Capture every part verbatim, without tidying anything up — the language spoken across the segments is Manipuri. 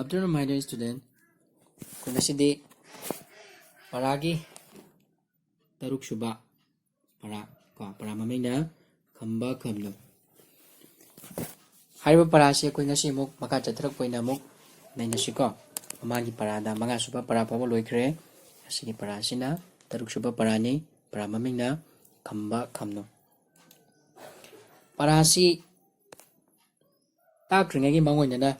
Afternoon, my dear student. ꯑꯩꯈꯣꯏ ꯉꯁꯤꯗꯤ ꯄꯔꯥꯒꯤ ꯇꯔꯨꯛ ꯁꯨꯕ ꯄꯔꯥ ꯀꯣ, ꯄꯔꯥ ꯃꯃꯤꯡꯅ ꯈꯝꯕ ꯈꯝꯅꯨ꯫ ꯍꯥꯏꯔꯤꯕ ꯄꯔꯥꯁꯤ ꯑꯩꯈꯣꯏ ꯉꯁꯤ ꯑꯃꯨꯛ ꯃꯈꯥ ꯆꯠꯊꯔꯛꯄ ꯑꯣꯏꯅ ꯑꯃꯨꯛ ꯅꯩꯅꯁꯤꯀꯣ꯫ ꯃꯃꯥꯡꯒꯤ ꯄꯔꯥꯗ ꯃꯉꯥ ꯁꯨꯕ ꯄꯔꯥ ꯐꯥꯎꯕ ꯂꯣꯏꯈ꯭ꯔꯦ꯫ ꯉꯁꯤꯒꯤ ꯄꯔꯥꯁꯤꯅ ꯇꯔꯨꯛ ꯁꯨꯕ ꯄꯔꯥꯅꯤ꯫ ꯄꯔꯥ ꯃꯃꯤꯡꯅ ꯈꯝꯕ ꯈꯝꯅꯨ꯫ ꯄꯔꯥꯁꯤ ꯇꯥꯛꯇ꯭ꯔꯤꯉꯩꯒꯤ ꯃꯥꯡꯑꯣꯏꯅꯅ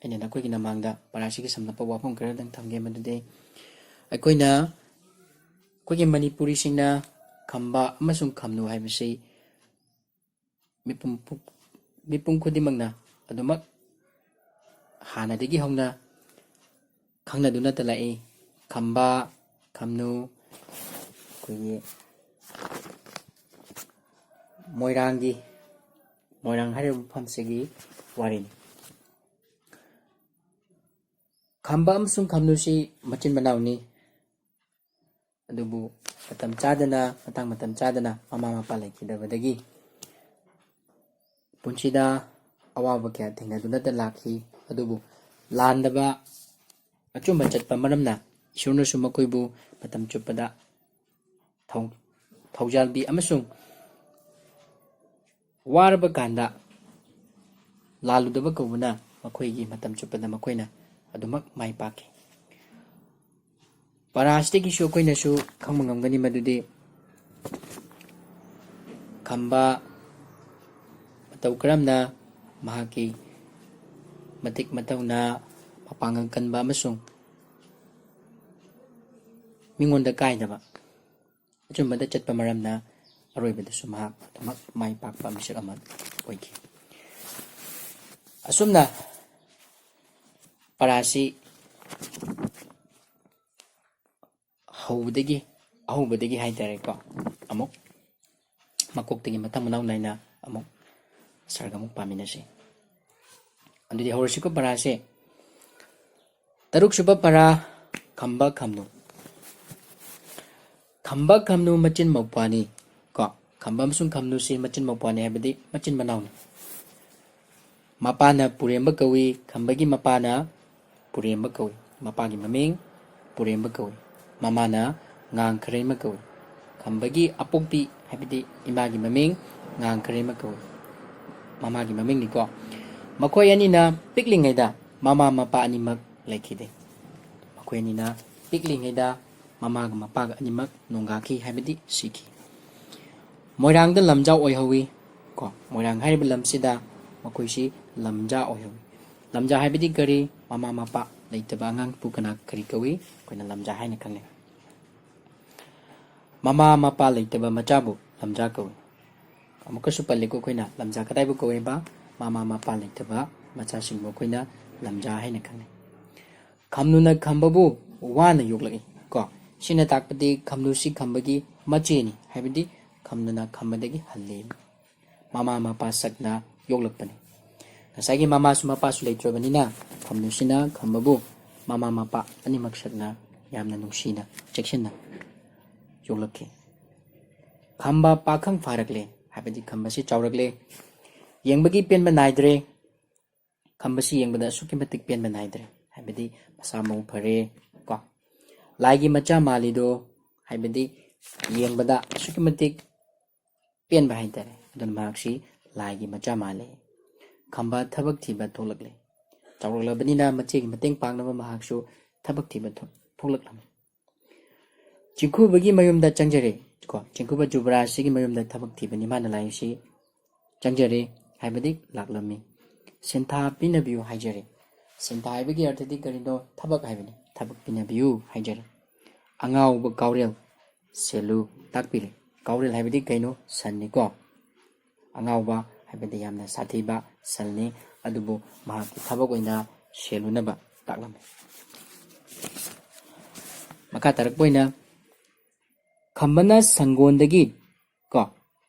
ꯑꯩꯅ ꯅꯈꯣꯏꯒꯤ ꯃꯃꯥꯡꯗ ꯄꯔꯥꯁꯤꯒꯤ ꯁꯝꯂꯞꯄ ꯋꯥꯐꯝ ꯈꯔꯗꯪ ꯊꯝꯒꯦ꯫ ꯃꯗꯨꯗꯤ ꯑꯩꯈꯣꯏꯅ, ꯑꯩꯈꯣꯏꯒꯤ ꯃꯅꯤꯄꯨꯔꯤꯁꯤꯡꯅ ꯈꯝꯕ ꯑꯃꯁꯨꯡ ꯈꯝꯅꯨ ꯍꯥꯏꯕꯁꯤ ꯃꯤꯄꯨꯝ, ꯃꯤꯄꯨꯝ ꯈꯨꯗꯤꯡꯃꯛꯅ ꯑꯗꯨꯃꯛ ꯍꯥꯟꯅꯗꯒꯤ ꯍꯧꯅ ꯈꯪꯅꯗꯨꯅꯇ ꯂꯥꯛꯏ꯫ ꯈꯝꯕ, ꯈꯝꯅꯨ, ꯑꯩꯈꯣꯏꯒꯤ ꯃꯣꯏꯔꯥꯡꯒꯤ, ꯃꯣꯏꯔꯥꯡ ꯍꯥꯏꯔꯤꯕ ꯃꯐꯝꯁꯤꯒꯤ ꯋꯥꯔꯤꯅꯤ꯫ ꯈꯝꯕ ꯑꯃꯁꯨꯡ ꯈꯝꯅꯨꯁꯤ ꯃꯆꯤꯟ ꯃꯅꯥꯎꯅꯤ꯫ ꯑꯗꯨꯕꯨ ꯃꯇꯝ ꯆꯥꯗꯅ, ꯃꯇꯥꯡ ꯃꯇꯝ ꯆꯥꯗꯅ ꯃꯃꯥ ꯃꯄꯥ ꯂꯩꯈꯤꯗꯕꯗꯒꯤ ꯄꯨꯟꯁꯤꯗ ꯑꯋꯥꯕ ꯀꯌꯥ ꯊꯦꯡꯅꯗꯨꯅꯇ ꯂꯥꯛꯈꯤ꯫ ꯑꯗꯨꯕꯨ ꯂꯥꯟꯗꯕ, ꯑꯆꯨꯝꯕ ꯆꯠꯄ ꯃꯔꯝꯅ ꯏꯁꯣꯔꯅꯁꯨ ꯃꯈꯣꯏꯕꯨ ꯃꯇꯝ ꯆꯨꯞꯄꯗ ꯊꯧ-, ꯊꯧꯖꯥꯜꯕꯤ ꯑꯃꯁꯨꯡ ꯋꯥꯔꯕ ꯀꯥꯟꯗ ꯂꯥꯜꯂꯨꯗꯕ ꯀꯧꯕꯅ ꯃꯈꯣꯏꯒꯤ ꯃꯇꯝ ꯆꯨꯞꯄꯗ ꯃꯈꯣꯏꯅ ꯑꯗꯨꯃꯛ ꯃꯥꯏ ꯄꯥꯛꯈꯤ꯫ ꯄꯔꯥꯁꯤꯗꯒꯤꯁꯨ ꯑꯩꯈꯣꯏꯅꯁꯨ ꯈꯪꯕ ꯉꯝꯒꯅꯤ ꯃꯗꯨꯗꯤ ꯈꯝꯕ ꯃꯇꯧ ꯀꯔꯝꯅ ꯃꯍꯥꯛꯀꯤ ꯃꯇꯤꯛ ꯃꯇꯧꯅ, ꯃꯄꯥꯡꯒꯜ ꯀꯟꯕ ꯑꯃꯁꯨꯡ ꯃꯤꯉꯣꯟꯗ ꯀꯥꯏꯗꯕ ꯑꯆꯨꯝꯕꯗ ꯆꯠꯄ ꯃꯔꯝꯅ ꯑꯔꯣꯏꯕꯗꯁꯨ ꯃꯍꯥꯛ ꯑꯗꯨꯃꯛ ꯃꯥꯏ ꯄꯥꯛꯄ ꯃꯤꯁꯛ ꯑꯃ ꯑꯣꯏꯈꯤ꯫ ꯑꯁꯨꯝꯅ ꯄꯔꯥꯁꯤ ꯍꯧꯕꯗꯒꯤ, ꯑꯍꯧꯕꯗꯒꯤ ꯍꯥꯏꯇꯥꯔꯦꯀꯣ, ꯑꯃꯨꯛ ꯃꯀꯣꯛꯇꯒꯤ ꯃꯊꯪ ꯃꯅꯥꯎ ꯅꯥꯏꯅ ꯑꯃꯨꯛ ꯁꯥꯔꯒ ꯑꯃꯨꯛ ꯄꯥꯃꯤꯟꯅꯁꯤ꯫ ꯑꯗꯨꯗꯤ ꯍꯧꯔꯁꯤꯀꯣ ꯄꯔꯥꯁꯦ꯫ ꯇꯔꯨꯛ ꯁꯨꯕ ꯄꯔꯥ, ꯈꯝꯕ ꯈꯝꯅꯨ꯫ ꯈꯝꯕ ꯈꯝꯅꯨ ꯃꯆꯤꯟ ꯃꯧꯄ꯭ꯋꯥꯅꯤ꯫ ꯀꯣ, ꯈꯝꯕ ꯑꯃꯁꯨꯡ ꯈꯝꯅꯨꯁꯤ ꯃꯆꯤꯟ ꯃꯧꯄ꯭ꯋꯥꯅꯤ, ꯍꯥꯏꯕꯗꯤ ꯃꯆꯤꯟ ꯃꯅꯥꯎꯅꯤ꯫ ꯃꯄꯥꯅ ꯄꯨꯔꯦꯝꯕ ꯀꯧꯏ, ꯈꯝꯕꯒꯤ ꯃꯄꯥꯅ ꯄꯨꯔꯦꯝꯕ ꯀꯧꯏ꯫ ꯃꯄꯥꯒꯤ ꯃꯃꯤꯡ ꯄꯨꯔꯦꯝꯕ ꯀꯧꯏ꯫ ꯃꯃꯥꯅ ꯉꯥꯡꯈꯔꯩꯃ ꯀꯧꯏ꯫ ꯈꯝꯕꯒꯤ ꯑꯄꯣꯛꯄꯤ ꯍꯥꯏꯕꯗꯤ ꯏꯃꯥꯒꯤ ꯃꯃꯤꯡ ꯉꯥꯡꯈꯔꯩꯃ ꯀꯧꯏ꯫ ꯃꯃꯥꯒꯤ ꯃꯃꯤꯡꯅꯤꯀꯣ꯫ ꯃꯈꯣꯏ ꯑꯅꯤꯅ ꯄꯤꯛꯂꯤꯉꯩꯗ ꯃꯃꯥ ꯃꯄꯥ ꯑꯅꯤꯃꯛ ꯂꯩꯈꯤꯗꯦ꯫ ꯃꯈꯣꯏ ꯑꯅꯤꯅ ꯄꯤꯛꯂꯤꯉꯩꯗ ꯃꯃꯥꯒ ꯃꯄꯥꯒ ꯑꯅꯤꯃꯛ ꯅꯣꯡꯒꯥꯈꯤ ꯍꯥꯏꯕꯗꯤ ꯁꯤꯈꯤ꯫ ꯃꯣꯏꯔꯥꯡꯗ ꯂꯝꯖꯥ ꯑꯣꯏꯍꯧꯋꯤ꯫ ꯀꯣ, ꯃꯣꯏꯔꯥꯡ ꯍꯥꯏꯔꯤꯕ ꯂꯝꯁꯤꯗ ꯃꯈꯣꯏꯁꯤ ꯂꯝꯖꯥ ꯑꯣꯏꯍꯧꯋꯤ꯫ ꯂꯝꯖꯥ ꯍꯥꯏꯕꯗꯤ ꯀꯔꯤ? ꯃꯃꯥ ꯃꯄꯥ ꯂꯩꯇꯕ ꯑꯉꯥꯡꯕꯨ ꯀꯅꯥ ꯀꯔꯤ ꯀꯧꯏ? ꯑꯩꯈꯣꯏꯅ ꯂꯝꯖꯥ ꯍꯥꯏꯅ ꯈꯪꯅꯩ꯫ ꯃꯃꯥ ꯃꯄꯥ ꯂꯩꯇꯕ ꯃꯆꯥꯕꯨ ꯂꯝꯖꯥ ꯀꯧꯏ꯫ ꯑꯃꯨꯛꯀꯁꯨ ꯄꯜꯂꯤꯀꯣ, ꯑꯩꯈꯣꯏꯅ ꯂꯝꯖꯥ ꯀꯗꯥꯏꯕꯨ ꯀꯧꯏꯕ? ꯃꯃꯥ ꯃꯄꯥ ꯂꯩꯇꯕ ꯃꯆꯥꯁꯤꯡꯕꯨ ꯑꯩꯈꯣꯏꯅ ꯂꯝꯖꯥ ꯍꯥꯏꯅ ꯈꯪꯅꯩ꯫ ꯈꯝꯅꯨꯅ ꯈꯝꯕꯕꯨ ꯋꯥꯅ ꯌꯣꯛꯂꯛꯏ꯫ ꯀꯣ, ꯁꯤꯅ ꯇꯥꯛꯄꯗꯤ ꯈꯝꯅꯨꯁꯤ ꯈꯝꯕꯒꯤ ꯃꯆꯦꯅꯤ, ꯍꯥꯏꯕꯗꯤ ꯈꯝꯅꯨꯅ ꯈꯝꯕꯗꯒꯤ ꯍꯜꯂꯤ꯫ ꯃꯃꯥ ꯃꯄꯥ ꯁꯛꯅ ꯌꯣꯛꯂꯛꯄꯅꯤ꯫ ꯉꯁꯥꯏꯒꯤ ꯃꯃꯥꯁꯨ ꯃꯄꯥꯁꯨ ꯂꯩꯇ꯭ꯔꯕꯅꯤꯅ ꯈꯝꯅꯨꯁꯤꯅ ꯈꯝꯕꯕꯨ ꯃꯃꯥ ꯃꯄꯥ ꯑꯅꯤꯃꯛ ꯁꯛꯅ ꯌꯥꯝꯅ ꯅꯨꯡꯁꯤꯅ ꯆꯦꯛꯁꯤꯟꯅ ꯌꯣꯛꯂꯛꯈꯤ꯫ ꯈꯝꯕ ꯄꯥꯈꯪ ꯐꯥꯔꯛꯂꯦ, ꯍꯥꯏꯕꯗꯤ ꯈꯝꯕꯁꯤ ꯆꯥꯎꯔꯛꯂꯦ꯫ ꯌꯦꯡꯕꯒꯤ ꯄꯦꯟꯕ ꯅꯥꯏꯗ꯭ꯔꯦ꯫ ꯈꯝꯕꯁꯤ ꯌꯦꯡꯕꯗ ꯑꯁꯨꯛꯀꯤ ꯃꯇꯤꯛ ꯄꯦꯟꯕ ꯅꯥꯏꯗ꯭ꯔꯦ, ꯍꯥꯏꯕꯗꯤ ꯃꯁꯥ ꯃꯎ ꯐꯔꯦ꯫ ꯀꯣ, ꯂꯥꯏꯒꯤ ꯃꯆꯥ ꯃꯥꯜꯂꯤꯗꯣ, ꯍꯥꯏꯕꯗꯤ ꯌꯦꯡꯕꯗ ꯑꯁꯨꯛꯀꯤ ꯃꯇꯤꯛ ꯄꯦꯟꯕ ꯍꯥꯏꯇꯥꯔꯦ꯫ ꯑꯗꯨꯅ ꯃꯍꯥꯛꯁꯤ ꯂꯥꯏꯒꯤ ꯃꯆꯥ ꯃꯥꯜꯂꯦ꯫ ꯈꯝꯕ ꯊꯕꯛ ꯊꯤꯕ ꯊꯣꯛꯂꯛꯂꯦ꯫ ꯆꯥꯎꯔꯛꯂꯕꯅꯤꯅ ꯃꯆꯦꯒꯤ ꯃꯇꯦꯡ ꯄꯥꯡꯅꯕ ꯃꯍꯥꯛꯁꯨ ꯊꯕꯛ ꯊꯤꯕ ꯊꯣꯛ-, ꯊꯣꯛꯂꯛꯂꯝꯃꯤ꯫ ꯆꯤꯡꯈꯨꯕꯒꯤ ꯃꯌꯨꯝꯗ ꯆꯪꯖꯔꯦ꯫ ꯀꯣ, ꯆꯤꯡꯈꯨꯕ ꯖꯨꯕꯔꯥꯖꯁꯤꯒꯤ ꯃꯌꯨꯝꯗ ꯊꯕꯛ ꯊꯤꯕꯅꯤ ꯃꯥꯅ ꯂꯥꯛꯏꯁꯤ꯫ ꯆꯪꯖꯔꯦ ꯍꯥꯏꯕꯗꯤ ꯂꯥꯛꯂꯝꯃꯤ꯫ ꯁꯤꯟꯊꯥ ꯄꯤꯅꯕꯤꯌꯨ ꯍꯥꯏꯖꯔꯦ꯫ ꯁꯤꯟꯊꯥ ꯍꯥꯏꯕꯒꯤ ꯑꯔꯊꯗꯤ ꯀꯔꯤꯅꯣ? ꯊꯕꯛ ꯍꯥꯏꯕꯅꯤ꯫ ꯊꯕꯛ ꯄꯤꯅꯕꯤꯌꯨ ꯍꯥꯏꯖꯔꯦ꯫ ꯑꯉꯥꯎꯕ ꯀꯥꯎꯔꯦꯜ ꯁꯦꯜꯂꯨ ꯇꯥꯛꯄꯤꯔꯦ꯫ ꯀꯥꯎꯔꯦꯜ ꯍꯥꯏꯕꯗꯤ ꯀꯩꯅꯣ? ꯁꯟꯅꯤꯀꯣ꯫ ꯑꯉꯥꯎꯕ ꯍꯥꯏꯕꯗꯤ ꯌꯥꯝꯅ ꯁꯥꯊꯤꯕ ꯁꯟꯅꯤ, ꯑꯗꯨꯕꯨ ꯃꯍꯥꯛꯀꯤ ꯊꯕꯛ ꯑꯣꯏꯅ ꯁꯦꯜꯂꯨꯅꯕ ꯇꯥꯛꯂꯝꯃꯤ꯫ ꯃꯈꯥ ꯇꯥꯔꯛꯄ ꯑꯣꯏꯅ ꯈꯝꯕꯅ ꯁꯪꯒꯣꯟꯗꯒꯤ, ꯀꯣ,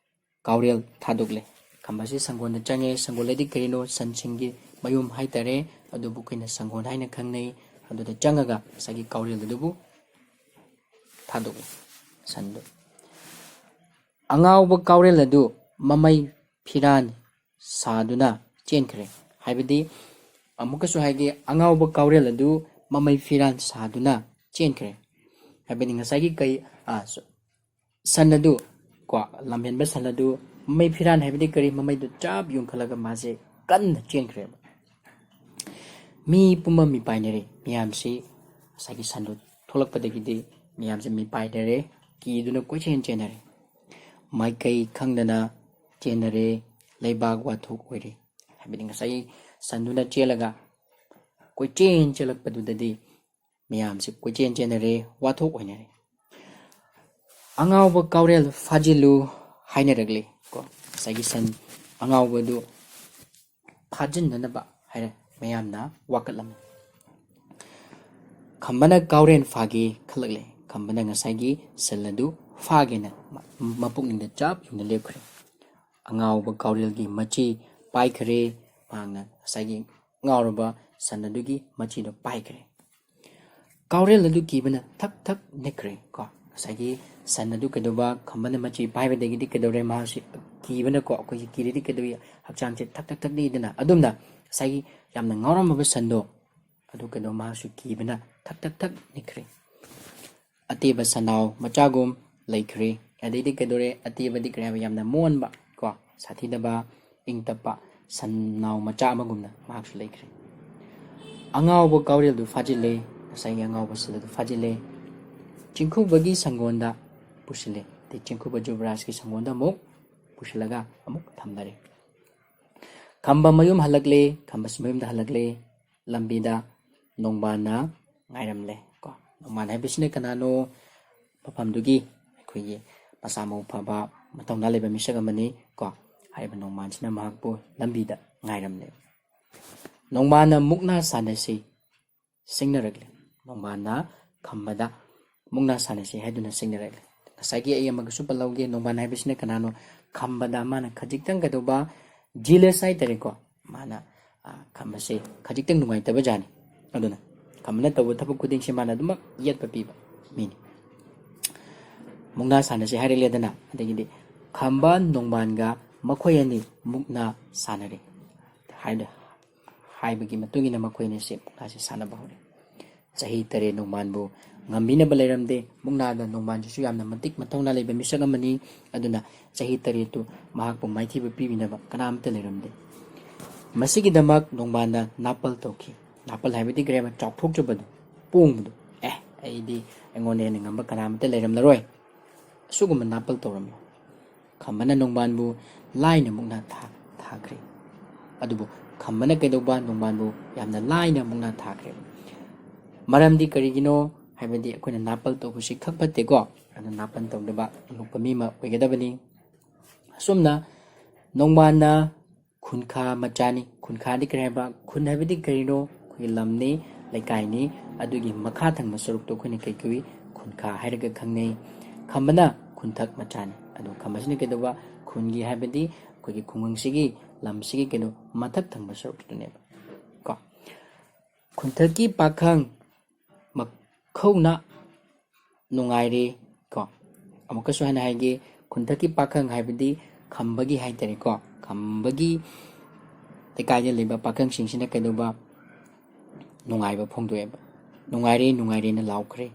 ꯀꯥꯎꯔꯦꯜ ꯊꯥꯗꯣꯛꯂꯦ꯫ ꯈꯝꯕꯁꯤ ꯁꯪꯒꯣꯟꯗ ꯆꯪꯉꯦ꯫ ꯁꯪꯒꯣꯟ ꯍꯥꯏꯗꯤ ꯀꯔꯤꯅꯣ? ꯁꯟꯁꯤꯡꯒꯤ ꯃꯌꯨꯝ ꯍꯥꯏꯇꯥꯔꯦ, ꯑꯗꯨꯕꯨ ꯑꯩꯈꯣꯏꯅ ꯁꯪꯒꯣꯟ ꯍꯥꯏꯅ ꯈꯪꯅꯩ꯫ ꯑꯗꯨꯗ ꯆꯪꯉꯒ ꯉꯁꯥꯏꯒꯤ ꯀꯥꯎꯔꯦꯜ ꯑꯗꯨꯕꯨ ꯊꯥꯗꯣꯛꯂꯦ, ꯁꯟꯗꯨ꯫ ꯑꯉꯥꯎꯕ ꯀꯥꯎꯔꯦꯜ ꯑꯗꯨ ꯃꯃꯩ ꯐꯤꯔꯥꯟ ꯁꯥꯗꯨꯅ ꯆꯦꯟꯈ꯭ꯔꯦ꯫ ꯍꯥꯏꯕꯗꯤ ꯑꯃꯨꯛꯀꯁꯨ ꯍꯥꯏꯒꯦ, ꯑꯉꯥꯎꯕ ꯀꯥꯎꯔꯦꯜ ꯑꯗꯨ ꯃꯃꯩ ꯐꯤꯔꯥꯟ ꯁꯥꯗꯨꯅ ꯆꯦꯟꯈ꯭ꯔꯦ꯫ ꯍꯥꯏꯕꯗꯤ ꯉꯁꯥꯏꯒꯤ ꯀꯩ, ꯑ, ꯁ-, ꯁꯟ ꯑꯗꯨ, ꯀꯣ, ꯂꯝꯍꯦꯟꯕ ꯁꯟ ꯑꯗꯨ ꯃꯃꯩ ꯐꯤꯔꯥꯟ ꯍꯥꯏꯕꯗꯤ ꯀꯔꯤ? ꯃꯃꯩꯗꯨ ꯆꯞ ꯌꯨꯡꯈꯠꯂꯒ ꯃꯥꯁꯦ ꯀꯟꯅ ꯆꯦꯟꯈ꯭ꯔꯦꯕ꯫ ꯃꯤ ꯄꯨꯝꯕ ꯃꯤꯄꯥꯏꯅꯔꯦ꯫ ꯃꯤꯌꯥꯝꯁꯤ ꯉꯁꯥꯏꯒꯤ ꯁꯟꯗꯨ ꯊꯣꯛꯂꯛꯄꯗꯒꯤꯗꯤ ꯃꯤꯌꯥꯝꯁꯦ ꯃꯤꯄꯥꯏꯅꯔꯦ, ꯀꯤꯗꯨꯅ ꯀꯣꯏꯆꯦꯟ ꯆꯦꯟꯅꯔꯦ꯫ ꯃꯥꯏꯀꯩ ꯈꯪꯗꯅ ꯆꯦꯟꯅꯔꯦ, ꯂꯩꯕꯥꯛ ꯋꯥꯊꯣꯛ ꯑꯣꯏꯔꯦ꯫ ꯍꯥꯏꯕꯗꯤ ꯉꯁꯥꯏꯒꯤ ꯁꯟꯗꯨꯅ ꯆꯦꯜꯂꯒ ꯀꯣꯏꯆꯦꯟ ꯆꯦꯜꯂꯛꯄꯗꯨꯗꯗꯤ ꯃꯌꯥꯝꯁꯦ ꯀꯣꯏꯆꯦꯟ ꯆꯦꯟꯅꯔꯦ, ꯋꯥꯊꯣꯛ ꯑꯣꯏꯅꯔꯦ꯫ ꯑꯉꯥꯎꯕ ꯀꯥꯎꯔꯦꯜ ꯐꯥꯖꯤꯜꯂꯨ ꯍꯥꯏꯅꯔꯛꯂꯦ꯫ ꯀꯣ, ꯉꯁꯥꯏꯒꯤ ꯁꯟ ꯑꯉꯥꯎꯕꯗꯨ ꯐꯥꯖꯤꯟꯅꯅꯕ ꯍꯥꯏꯅ ꯃꯌꯥꯝꯅ ꯋꯥꯀꯠꯂꯝꯃꯤ꯫ ꯈꯝꯕꯅ ꯀꯥꯎꯔꯦꯟ ꯐꯥꯒꯦ ꯈꯜꯂꯛꯂꯦ꯫ ꯈꯝꯕꯅ ꯉꯁꯥꯏꯒꯤ ꯁꯟ ꯑꯗꯨ ꯐꯥꯒꯦꯅ ꯃ-, ꯃꯄꯨꯛꯅꯤꯡꯗ ꯆꯞ ꯌꯨꯡꯅ ꯂꯦꯞꯈ꯭ꯔꯦ꯫ ꯑꯉꯥꯎꯕ ꯀꯥꯎꯔꯦꯜꯒꯤ ꯃꯆꯤ ꯄꯥꯏꯈ꯭ꯔꯦ꯫ ꯃꯍꯥꯛꯅ ꯉꯁꯥꯏꯒꯤ ꯉꯥꯎꯔꯕ ꯁꯟ ꯑꯗꯨꯒꯤ ꯃꯆꯤꯗꯣ ꯄꯥꯏꯈ꯭ꯔꯦ꯫ ꯀꯥꯎꯔꯦꯜ ꯑꯗꯨ ꯀꯤꯕꯅ ꯊꯛ ꯊꯛ ꯅꯤꯛꯈ꯭ꯔꯦ꯫ ꯀꯣ, ꯉꯁꯥꯏꯒꯤ ꯁꯟ ꯑꯗꯨ ꯀꯩꯗꯧꯕ, ꯈꯝꯕꯅ ꯃꯆꯤ ꯄꯥꯏꯕꯗꯒꯤꯗꯤ ꯀꯩꯗꯧꯔꯦ, ꯃꯍꯥꯛꯁꯤ ꯀꯤꯕꯅꯀꯣ, ꯑꯩꯈꯣꯏꯒꯤ ꯀꯤꯔꯗꯤ ꯀꯩꯗꯧꯏ, ꯍꯛꯆꯥꯡꯁꯦ ꯊꯛ ꯊꯛ ꯊꯛ ꯅꯤꯛꯏꯗꯅ꯫ ꯑꯗꯨꯝꯅ ꯉꯁꯥꯏꯒꯤ ꯌꯥꯝꯅ ꯉꯥꯎꯔꯝꯃꯕ ꯁꯟꯗꯣ ꯑꯗꯨ ꯀꯩꯗꯧ, ꯃꯍꯥꯛꯁꯨ ꯀꯤꯕꯅ ꯊꯛ ꯊꯛ ꯊꯛ ꯅꯤꯛꯈ꯭ꯔꯦ꯫ ꯑꯇꯦꯕ ꯁꯟꯅꯥꯎ ꯃꯆꯥꯒꯨꯝ ꯂꯩꯈ꯭ꯔꯦ꯫ ꯑꯗꯩꯗꯤ ꯀꯩꯗꯧꯔꯦ? ꯑꯇꯦꯕꯗꯤ ꯀꯔꯤ ꯍꯥꯏꯕ? ꯌꯥꯝꯅ ꯃꯣꯟꯕ, ꯀꯣ, ꯁꯥꯊꯤꯗꯕ, ꯏꯪ ꯇꯞꯄ ꯁꯟꯅꯥꯎ ꯃꯆꯥ ꯑꯃꯒꯨꯝꯅ ꯃꯍꯥꯛꯁꯨ ꯂꯩꯈ꯭ꯔꯦ꯫ ꯑꯉꯥꯎꯕ ꯀꯥꯎꯔꯦꯜꯗꯨ ꯐꯥꯖꯤꯜꯂꯦ꯫ ꯉꯁꯥꯏꯒꯤ ꯑꯉꯥꯎꯕ ꯁꯟ ꯑꯗꯨ ꯐꯥꯖꯤꯜꯂꯦ꯫ ꯆꯤꯡꯈꯨꯕꯒꯤ ꯁꯪꯒꯣꯟꯗ ꯄꯨꯁꯤꯜꯂꯦ꯫ ꯑꯗꯩ ꯆꯤꯡꯈꯨꯕ ꯖꯨꯕꯔꯥꯖꯀꯤ ꯁꯪꯒꯣꯟꯗ ꯑꯃꯨꯛ ꯄꯨꯁꯤꯜꯂꯒ ꯑꯃꯨꯛ ꯊꯝꯅꯔꯦ꯫ ꯈꯝꯕ ꯃꯌꯨꯝ ꯍꯜꯂꯛꯂꯦ꯫ ꯈꯝꯕꯁꯤ ꯃꯌꯨꯝꯗ ꯍꯜꯂꯛꯂꯦ꯫ ꯂꯝꯕꯤꯗ ꯅꯣꯡꯕꯥꯟꯅ ꯉꯥꯏꯔꯝꯂꯦ꯫ ꯀꯣ, ꯅꯣꯡꯕꯥꯟ ꯍꯥꯏꯕꯁꯤꯅ ꯀꯅꯥꯅꯣ? ꯃꯐꯝꯗꯨꯒꯤ ꯑꯩꯈꯣꯏꯒꯤ ꯃꯁꯥ ꯃꯎ ꯐꯕ, ꯃꯊꯧꯅꯥ ꯂꯩꯕ ꯃꯤꯁꯛ ꯑꯃꯅꯤ꯫ ꯀꯣ, ꯍꯥꯏꯔꯤꯕ ꯅꯣꯡꯕꯥꯟꯁꯤꯅ ꯃꯍꯥꯛꯄꯨ ꯂꯝꯕꯤꯗ ꯉꯥꯏꯔꯝꯂꯦ꯫ ꯅꯣꯡꯕꯥꯟꯅ ꯃꯨꯛꯅꯥ ꯁꯥꯟꯅꯁꯤ ꯁꯤꯡꯅꯔꯛꯂꯦ꯫ ꯅꯣꯡꯕꯥꯟꯅ ꯈꯝꯕꯗ ꯃꯨꯛꯅꯥ ꯁꯥꯟꯅꯁꯤ ꯍꯥꯏꯗꯨꯅ ꯁꯤꯡꯅꯔꯛꯂꯦ꯫ ꯉꯁꯥꯏꯒꯤ ꯑꯩ ꯑꯃꯒꯁꯨ ꯄꯜꯍꯧꯒꯦ, ꯅꯣꯡꯕꯥꯟ ꯍꯥꯏꯕꯁꯤꯅ ꯀꯅꯥꯅꯣ? ꯈꯝꯕꯗ ꯃꯥꯅ ꯈꯖꯤꯛꯇꯪ ꯀꯩꯗꯧꯕ, ꯖꯤꯂꯁ ꯍꯥꯏꯇꯥꯔꯦꯀꯣ, ꯃꯥꯅ, ꯑ, ꯈꯝꯕꯁꯦ ꯈꯖꯤꯛꯇꯪ ꯅꯨꯡꯉꯥꯏꯇꯕ ꯖꯥꯠꯅꯤ꯫ ꯑꯗꯨꯅ ꯈꯝꯕꯅ ꯇꯧꯕ ꯊꯕꯛ ꯈꯨꯗꯤꯡꯁꯦ ꯃꯥꯅ ꯑꯗꯨꯃꯛ ꯌꯦꯠꯄ ꯄꯤꯕ ꯃꯤꯅꯤ꯫ ꯃꯨꯛꯅꯥ ꯁꯥꯟꯅꯁꯤ ꯍꯥꯏꯔꯛꯂꯦꯗꯅ, ꯑꯗꯒꯤꯗꯤ ꯈꯝꯕ ꯅꯣꯡꯕꯥꯟꯒ ꯃꯈꯣꯏ ꯑꯅꯤ ꯃꯨꯛꯅꯥ ꯁꯥꯟꯅꯔꯦ꯫ ꯍꯥꯏꯗ-, ꯍꯥꯏꯕꯒꯤ ꯃꯇꯨꯡ ꯏꯟꯅ ꯃꯈꯣꯏ ꯑꯅꯤꯁꯦ ꯃꯨꯛꯅꯥꯁꯦ ꯁꯥꯟꯅꯕ ꯍꯧꯔꯦ꯫ ꯆꯍꯤ ꯇꯔꯦꯠ ꯅꯣꯡꯕꯥꯟꯕꯨ ꯉꯝꯕꯤꯅꯕ ꯂꯩꯔꯝꯗꯦ꯫ ꯃꯨꯛꯅꯥꯗ ꯅꯣꯡꯕꯥꯟꯁꯤꯁꯨ ꯌꯥꯝꯅ ꯃꯇꯤꯛ ꯃꯊꯧꯅꯥ ꯂꯩꯕ ꯃꯤꯁꯛ ꯑꯃꯅꯤ꯫ ꯑꯗꯨꯅ ꯆꯍꯤ ꯇꯔꯦꯠꯇꯨ ꯃꯍꯥꯛꯄꯨ ꯃꯥꯏꯊꯤꯕ ꯄꯤꯕꯤꯅꯕ ꯀꯅꯥꯝꯇ ꯂꯩꯔꯝꯗꯦ꯫ ꯃꯁꯤꯒꯤꯗꯃꯛ ꯅꯣꯡꯕꯥꯟꯅ ꯅꯥꯄꯜ ꯇꯧꯈꯤ꯫ ꯅꯥꯄꯜ ꯍꯥꯏꯕꯗꯤ ꯀꯔꯤ ꯍꯥꯏꯕ? ꯆꯥꯎꯊꯣꯛꯆꯕꯗꯨ, ꯄꯣꯡꯕꯗꯨ꯫ "ꯑꯦ, ꯑꯩꯗꯤ, ꯑꯩꯉꯣꯟꯗ ꯍꯦꯟꯅ ꯉꯝꯕ ꯀꯅꯥꯃꯇ ꯂꯩꯔꯝꯂꯔꯣꯏ"꯫ ꯑꯁꯤꯒꯨꯝꯕ ꯅꯥꯄꯜ ꯇꯧꯔꯝꯃꯤ꯫ ꯈꯝꯕꯅ ꯅꯣꯡꯕꯥꯟꯕꯨ ꯂꯥꯏꯅ ꯃꯨꯛꯅꯥ ꯊꯥ-, ꯊꯥꯈ꯭ꯔꯦ꯫ ꯑꯗꯨꯕꯨ ꯈꯝꯕꯅ ꯀꯩꯗꯧꯕ? ꯅꯣꯡꯕꯥꯟꯕꯨ ꯌꯥꯝꯅ ꯂꯥꯏꯅ ꯃꯨꯛꯅꯥ ꯊꯥꯈ꯭ꯔꯦ꯫ ꯃꯔꯝꯗꯤ ꯀꯔꯤꯒꯤꯅꯣ ꯍꯥꯏꯕꯗꯤ ꯑꯩꯈꯣꯏꯅ ꯅꯥꯄꯜ ꯇꯧꯕꯁꯤ ꯈꯛ ꯐꯠꯇꯦꯀꯣ꯫ ꯑꯗꯨ ꯅꯥꯄꯜ ꯇꯧꯗꯕ ꯑꯉꯛꯄ ꯃꯤ ꯑꯃ ꯑꯣꯏꯒꯗꯕꯅꯤ꯫ ꯑꯁꯨꯝꯅ ꯅꯣꯡꯕꯥꯟꯅ ꯈꯨꯟꯈꯥ ꯃꯆꯥꯅꯤ꯫ ꯈꯨꯟꯈꯥꯗꯤ ꯀꯔꯤ ꯍꯥꯏꯕ? ꯈꯨꯟ ꯍꯥꯏꯕꯗꯤ ꯀꯔꯤꯅꯣ? ꯑꯩꯈꯣꯏꯒꯤ ꯂꯝꯅꯤ, ꯂꯩꯀꯥꯏꯅꯤ꯫ ꯑꯗꯨꯒꯤ ꯃꯈꯥ ꯊꯪꯕ ꯁꯔꯨꯛꯇꯣ ꯑꯩꯈꯣꯏꯅ ꯀꯩ ꯀꯧꯏ? ꯈꯨꯟꯈꯥ ꯍꯥꯏꯔꯒ ꯈꯪꯅꯩ꯫ ꯈꯝꯕꯅ ꯈꯨꯟꯊꯛ ꯃꯆꯥꯅꯤ꯫ ꯑꯗꯣ ꯈꯝꯕꯁꯤꯅ ꯀꯩꯗꯧꯕ? ꯈꯨꯟꯒꯤ ꯍꯥꯏꯕꯗꯤ ꯑꯩꯈꯣꯏꯒꯤ ꯈꯨꯡꯒꯪꯁꯤꯒꯤ, ꯂꯝꯁꯤꯒꯤ ꯀꯩꯅꯣ, ꯃꯊꯛ ꯊꯪꯕ ꯁꯔꯨꯛꯇꯨꯅꯦꯕ ꯀꯣ꯫ ꯈꯨꯟꯊꯛꯀꯤ ꯄꯥꯈꯪ ꯃꯈꯧꯅ ꯅꯨꯡꯉꯥꯏꯔꯦ ꯀꯣ꯫ ꯑꯃꯨꯛꯀꯁꯨ ꯍꯟꯅ ꯍꯥꯏꯒꯦ, ꯈꯨꯟꯊꯛꯀꯤ ꯄꯥꯈꯪ ꯍꯥꯏꯕꯗꯤ ꯈꯝꯕꯒꯤ ꯍꯥꯏꯇꯥꯔꯦꯀꯣ, ꯈꯝꯕꯒꯤ ꯂꯩꯀꯥꯏꯗ ꯂꯩꯕ ꯄꯥꯈꯪꯁꯤꯡꯁꯤꯅ ꯀꯩꯗꯧꯕ? ꯅꯨꯡꯉꯥꯏꯕ ꯐꯣꯡꯗꯣꯛꯑꯦꯕ꯫ "ꯅꯨꯡꯉꯥꯏꯔꯦ, ꯅꯨꯡꯉꯥꯏꯔꯦꯅ" ꯂꯥꯎꯈ꯭ꯔꯦ꯫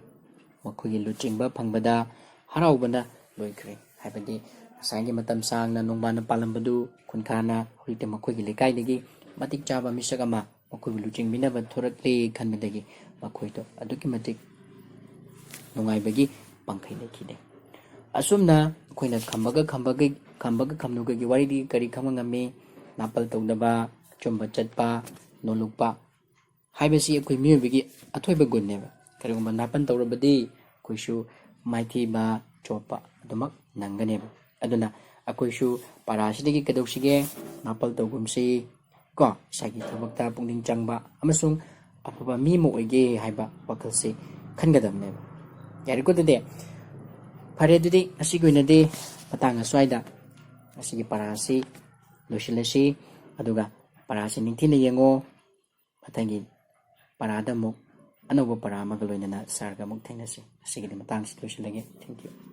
ꯃꯈꯣꯏꯒꯤ ꯂꯨꯆꯤꯡꯕ ꯐꯪꯕꯗ ꯍꯔꯥꯎꯕꯅ ꯂꯣꯏꯈ꯭ꯔꯦ꯫ ꯍꯥꯏꯕꯗꯤ ꯉꯁꯥꯏꯒꯤ ꯃꯇꯝ ꯁꯥꯡꯅ ꯅꯣꯡꯕꯥꯟꯅ ꯄꯥꯜꯂꯝꯕꯗꯨ ꯈꯨꯟꯈꯥꯅ ꯍꯧꯖꯤꯛꯇꯤ ꯃꯈꯣꯏꯒꯤ ꯂꯩꯀꯥꯏꯗꯒꯤ ꯃꯇꯤꯛ ꯆꯥꯕ ꯃꯤꯁꯛ ꯑꯃ ꯃꯈꯣꯏꯕꯨ ꯂꯨꯆꯤꯡꯕꯤꯅꯕ ꯊꯣꯔꯛꯂꯦ ꯈꯟꯕꯗꯒꯤ ꯃꯈꯣꯏꯗꯣ ꯑꯗꯨꯛꯀꯤ ꯃꯇꯤꯛ ꯅꯨꯡꯉꯥꯏꯕꯒꯤ ꯄꯥꯡꯈꯩ ꯂꯩꯈꯤꯗꯦ꯫ ꯑꯁꯨꯝꯅ ꯑꯩꯈꯣꯏꯅ ꯈꯝꯕꯒ ꯈꯝꯕꯒ, ꯈꯝꯕꯒ ꯈꯝꯅꯨꯒꯒꯤ ꯋꯥꯔꯤꯗꯤ ꯀꯔꯤ ꯈꯪꯕ ꯉꯝꯃꯤ? ꯅꯥꯄꯜ ꯇꯧꯗꯕ, ꯑꯆꯨꯝꯕ ꯆꯠꯄ, ꯅꯣꯂꯨꯛꯄ ꯍꯥꯏꯕꯁꯤ ꯑꯩꯈꯣꯏ ꯃꯤꯑꯣꯏꯕꯒꯤ ꯑꯊꯣꯏꯕ ꯒꯨꯟꯅꯦꯕ꯫ ꯀꯔꯤꯒꯨꯝꯕ ꯅꯥꯄꯜ ꯇꯧꯔꯕꯗꯤ ꯑꯩꯈꯣꯏꯁꯨ ꯃꯥꯏꯊꯤꯕ, ꯆꯣꯞꯄ ꯑꯗꯨꯃꯛ ꯅꯪꯒꯅꯦꯕ꯫ ꯑꯗꯨꯅ ꯑꯩꯈꯣꯏꯁꯨ ꯄꯔꯥꯁꯤꯗꯒꯤ ꯀꯩꯗꯧꯁꯤꯒꯦ? ꯅꯥꯄꯜ ꯇꯧꯒꯨꯝꯁꯤ ꯀꯣ, ꯏꯁꯥꯒꯤ ꯊꯕꯛꯇ ꯄꯨꯛꯅꯤꯡ ꯆꯪꯕ ꯑꯃꯁꯨꯡ ꯑꯐꯕ ꯃꯤ ꯑꯃ ꯑꯣꯏꯒꯦ ꯍꯥꯏꯕ ꯋꯥꯈꯜꯁꯤ ꯈꯟꯒꯗꯕꯅꯦꯕ꯫ ꯌꯥꯔꯦꯀꯣ? ꯑꯗꯨꯗꯤ ꯐꯔꯦ, ꯑꯗꯨꯗꯤ ꯉꯁꯤꯒꯤ ꯑꯣꯏꯅꯗꯤ ꯃꯇꯥꯡ ꯑꯁ꯭ꯋꯥꯏꯗ ꯉꯁꯤꯒꯤ ꯄꯔꯥ ꯑꯁꯤ ꯂꯣꯏꯁꯤꯜꯂꯁꯤ꯫ ꯑꯗꯨꯒ ꯄꯔꯥꯁꯤ ꯅꯤꯡꯊꯤꯅ ꯌꯦꯡꯉꯣ꯫ ꯃꯊꯪꯒꯤ ꯄꯔꯥꯗ ꯑꯃꯨꯛ ꯑꯅꯧꯕ ꯄꯔꯥ ꯑꯃꯒ ꯂꯣꯏꯅꯅ ꯁꯥꯔꯒ ꯑꯃꯨꯛ ꯊꯦꯡꯅꯁꯤ꯫ ꯉꯁꯤꯒꯤꯗꯤ ꯃꯇꯥꯡꯁꯤ ꯂꯣꯏꯁꯤꯜꯂꯒꯦ꯫ Thank you꯫